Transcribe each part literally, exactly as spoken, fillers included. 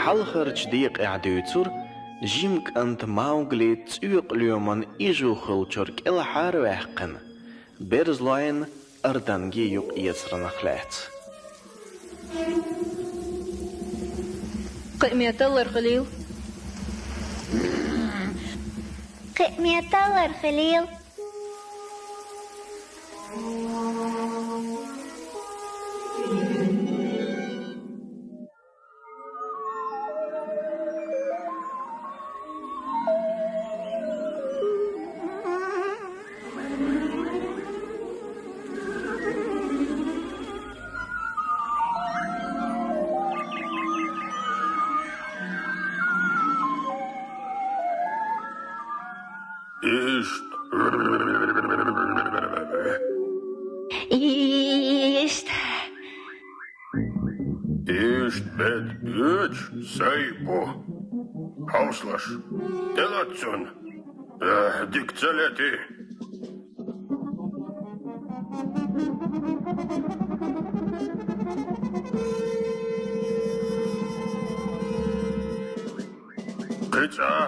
Хьалхарча декъехь дуьйцура жима кӀанта Маугли цӀоькъа лоьман ижу хуьлучуьра кӀелхьара ваьккхина, берзалойн арданги юкъаэцарнах лаьцна. Кхиаме таллар хилийла. Кхиаме таллар хилийла. Иштта. Иштта. Иштта беда боьдуш сайн бу. Хьовсалаш, тӀелатта цунна. Э, дика ца летий. Кхин цкъа.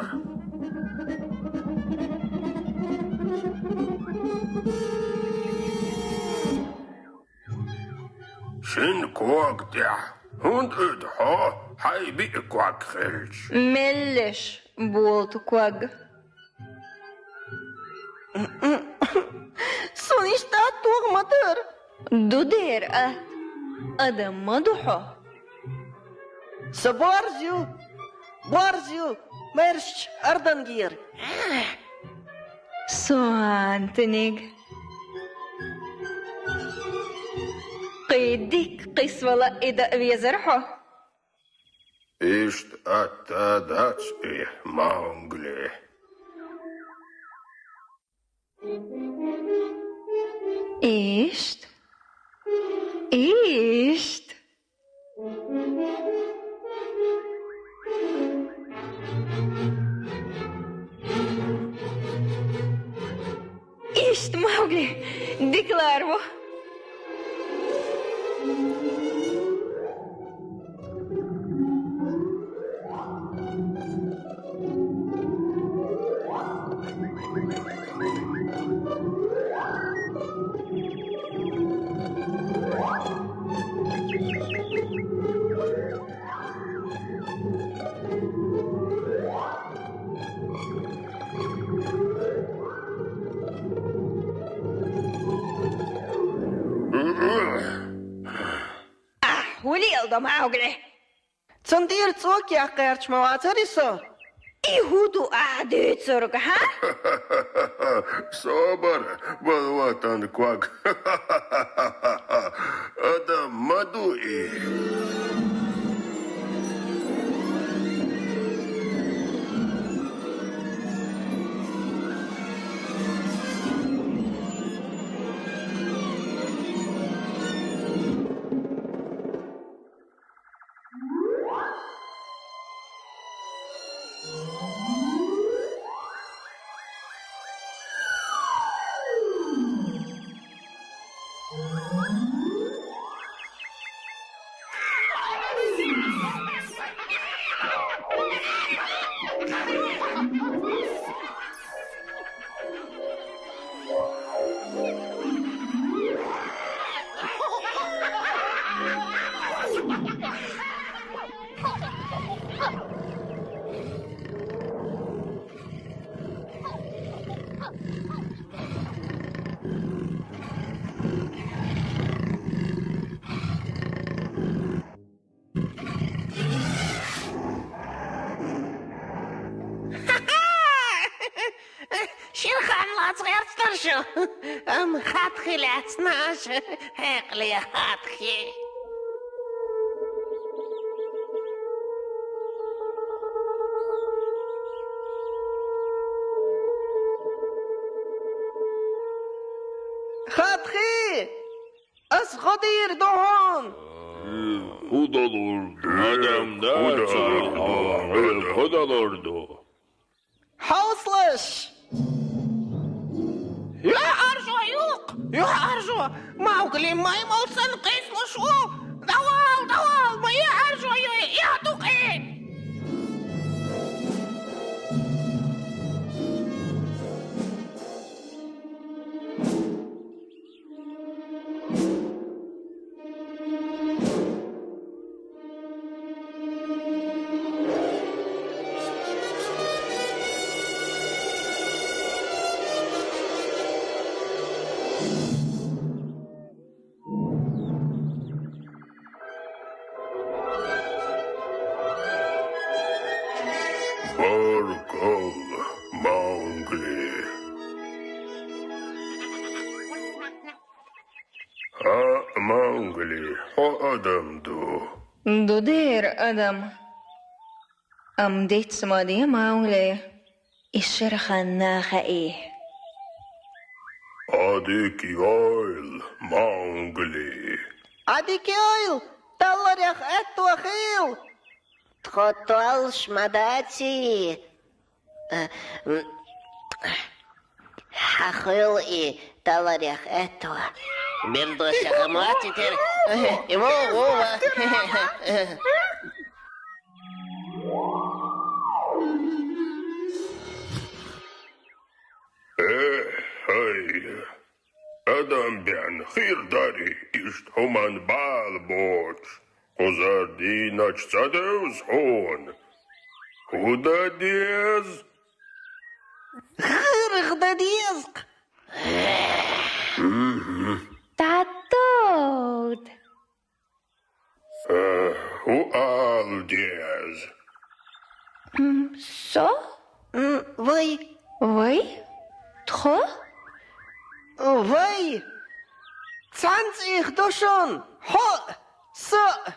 Шина кога тӀехь. ХӀунда оьду хьо хьайн биъ ког хилча? Меллеш, болта ког. Суна иштта атта тоха ма дара. Ду дера атта. Адам ма ду хьо. Со борз ю, борз ю, маьршачу ардангера. Сонтаниг. Кхин дикка кхиссавала и даа везара хьо? Иштта атта дац и, Маугли. Иштта. Иштта. Иштта, Маугли, дика лара ву. Ахь, хӀун леладо, Маугли? Цунна тӀера цӀока яккха гӀерташ ма вацара и со? И хӀун ду ахь дуьйцург, хьа? Собар, балватан ког. Адам ма ду и. Шира хан лаца гӀерташ дара шу. Амма хатхи лаьцна аша, хьекъале хатхи. Хатхи! Ас гӀо дийр ду хьуна! ХӀун далур ду? Адам дац хьо, хӀун далур ду? Хьовсалаш! ЮьхьӀаьржо ю-кх! ЮьхьӀаьржо! Маугли маймал санна кхийсалуш ву! ДӀавала, дӀавала, ма юьхьӀаьржо ю, эхь ду-кх и! Баркалла, Маугли. А, Маугли, хьо адам ду? Ду дера адам. Ам диц ма де, Маугли. Из шера ханна хаьий. Ӏадика йойла, Маугли. Ӏадика йойла, талларех аьтто хийла. Тхо толлуш ма даций. Э, м, хьахийла и талларех аьтто. Бердо шаха моци тера. И во, во, во. Э, хьай, адам бен хир дарий, иштта хӀуман бала боцуш, кхузара дийначу ца девза хьуна. ХӀун дан деза? ХӀирах дан деза-кх. Мгм. ДӀатовда. Э, хӀун ала деза? М, со? М, вай. Вай? Тхо? Вай. Цхьана цӀийх ду шуна. Хьо а, со а.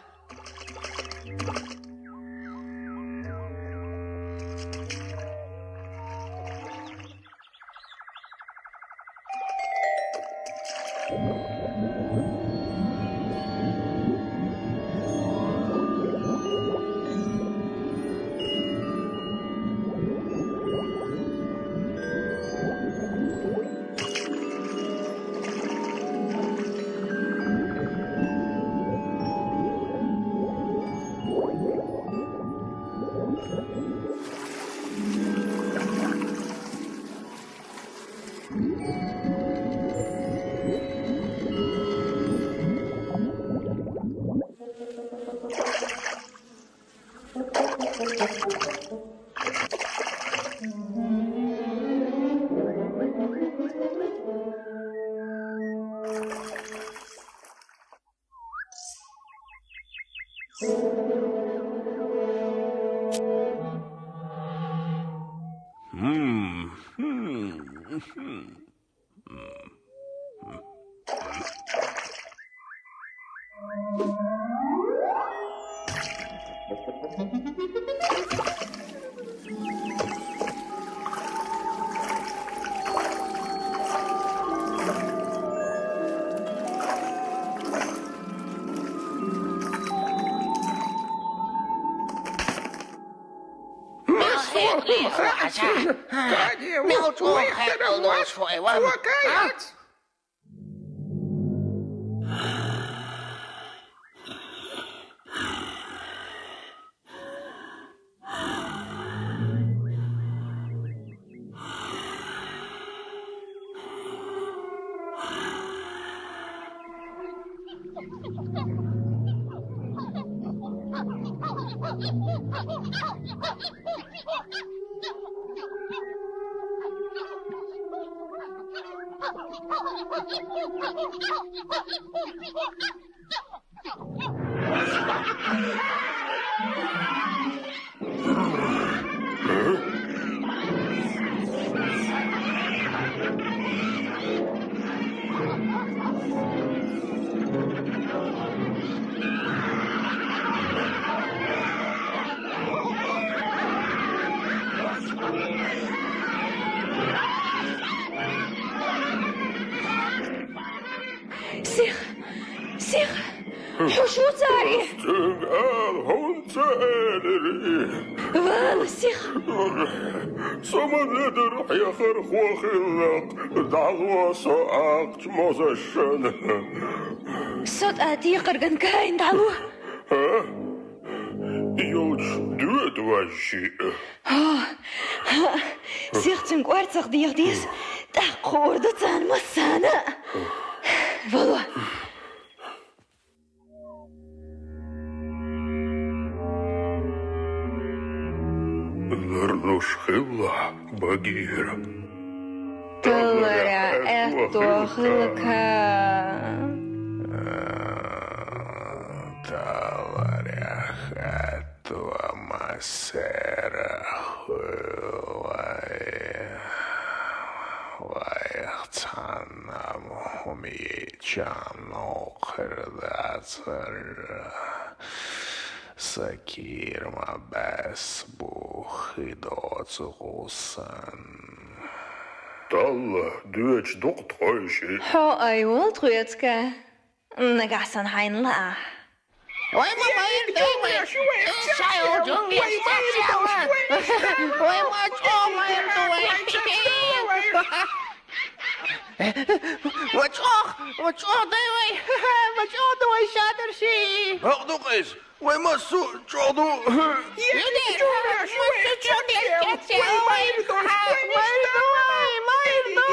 Мел чӀогӀа хаьттал дош вай, ван? Сиха! Сиха! Хьуш ву цари? Цуьнга ала хӀунда ца элира? Вала, сиха! Со ма ледара хьехархо хилла-кх, дӀало со акхачу мозашшана. Со тӀа текхарган кайна дӀало. ХӀа? Йолчу доьду вайшиъ. ХӀа, хӀа, сиха цуьнан кӀорцах деха деза, тӀаккха хуур ду царна массарна а. Вало. Ларнуш хилла, Багира. Таллара аьтто хилла-кх. Таллара аьтто массара а Ича нохир дацар, са кийра ма баьс бу хи доцу гӀусан. Талла, доьчу дукха тхойши. Хьо айвал тхоьцка, нагахь сан хьайна лаахь. Вай ма майра ду вай! Шай оджун вай ма чӀогӀа! Вай ма чӀогӀа майра ду вай! Ва чӀогӀа, ва чӀогӀа дай вай! Ва чӀогӀа ду вай шадарши! ХӀокху ду-кх иза! Вай массо а чӀогӀа ду! Еда, массо а чӀогӀа ду! Вай майра ду! Майра ду вай! Майра ду!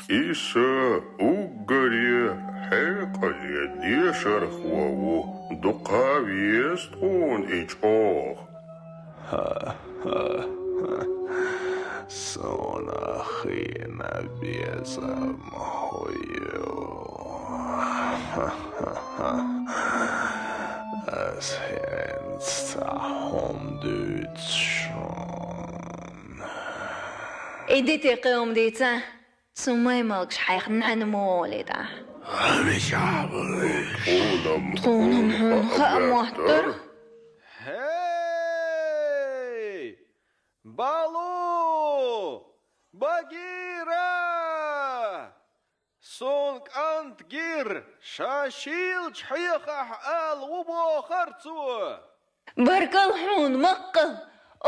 Иса уггаре хьекъале дешархо ву, дукха веза тхуна и чӀогӀа. Суна хиъна безам хӀу ю. Ас хӀинца цхьа хӀума дуьйцу шуна. И дите кхин хӀума дийца, цу маймалгаш хьайх нӀаьна ма гӀолийта. Тхуна-м хьуна хаа моттара. ХӀей! Балу! Багира! Суна кӀант гира, ша шийлачу хьехахь ала ву бохара цо. Баркалла хьуна, Маккъал,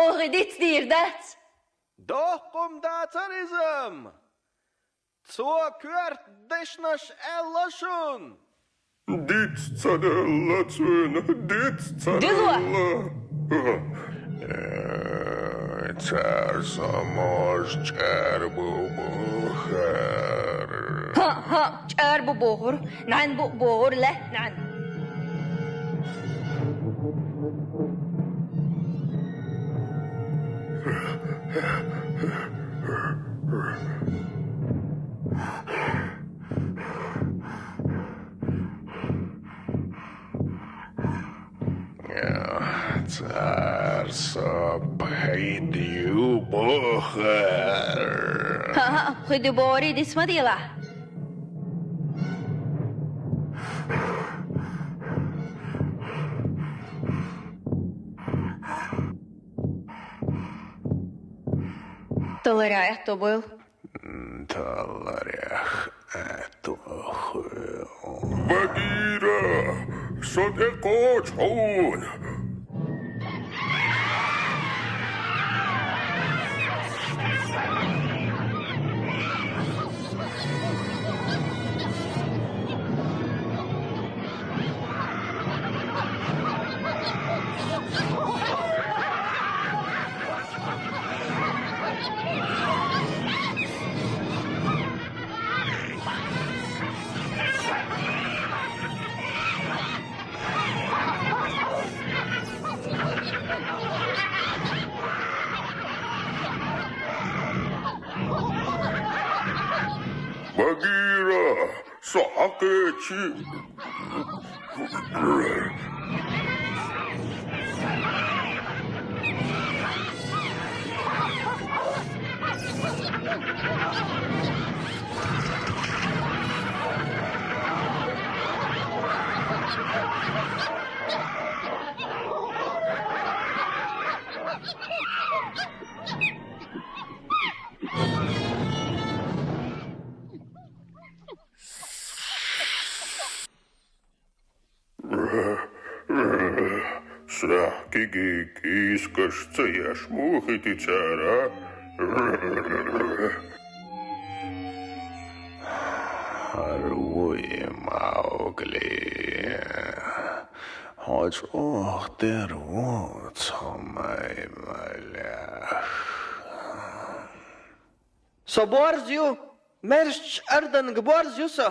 оха и диц дийр дац. Доккха-м дацара иза-м. Цо коьрта дешнаш аьлла шуна. Диц ца делла цуьнан, диц ца делла. Э, цара со можа чӀарбу бохура. ХӀаъ, хӀаъ, чӀарбу бохура, нӀаьнбу бохура, лаьтта нӀаьнбу. Цара со пхи ду бохура. ХӀаъ, хӀаъ, пхи ду бохура, диц ма делахь. Талларехь аьтто бойла. Талларех аьтто хуьлу. Багира, со тӀекхочу хьуна! Багира! Со хьакхечи. Сехь кегий кӀийсакаш ца еш муха хити цара? ХӀара вуй, Маугли. Хьо чӀогӀа тера ву цхьа маймалех. Со борз ю, маьршачу Арданга борз ю со.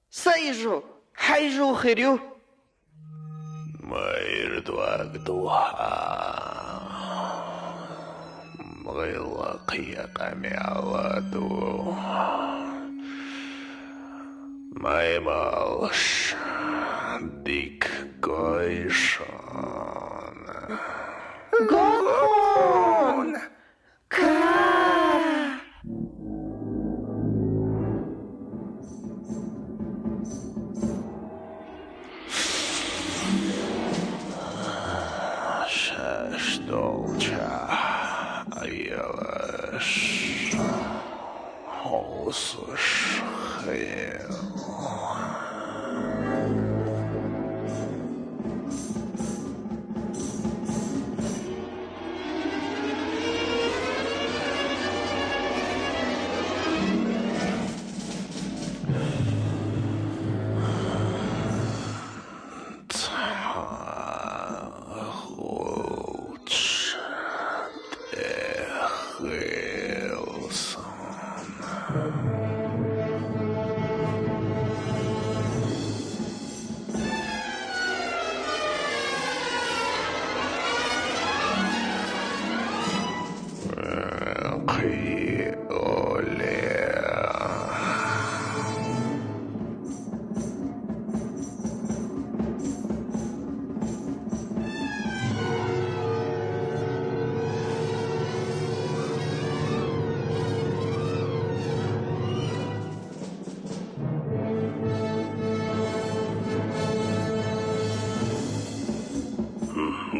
Са йижу, хьан йижу хир ю. Майра дог ду хьан, гӀиллакх екъа мел ду. Маймалш, дика гой шуна. Го!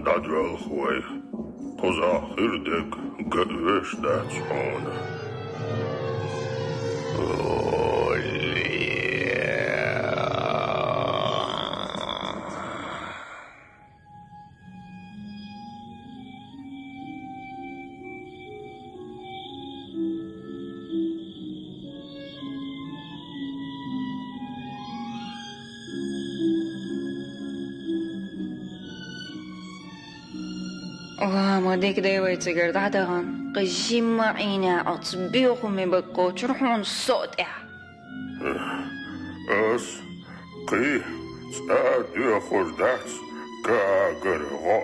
ДӀадоьлху вай, кхузахь хир дерг ган а веш дац хьуна. Ва, ма дика дай вай цигара дӀадахана, кхы жимма а Ӏийна оцу боьхаман бага кхочур хьуна со а тӀехь. Ас кхин цкъа а доьхур дац гагара гӀо.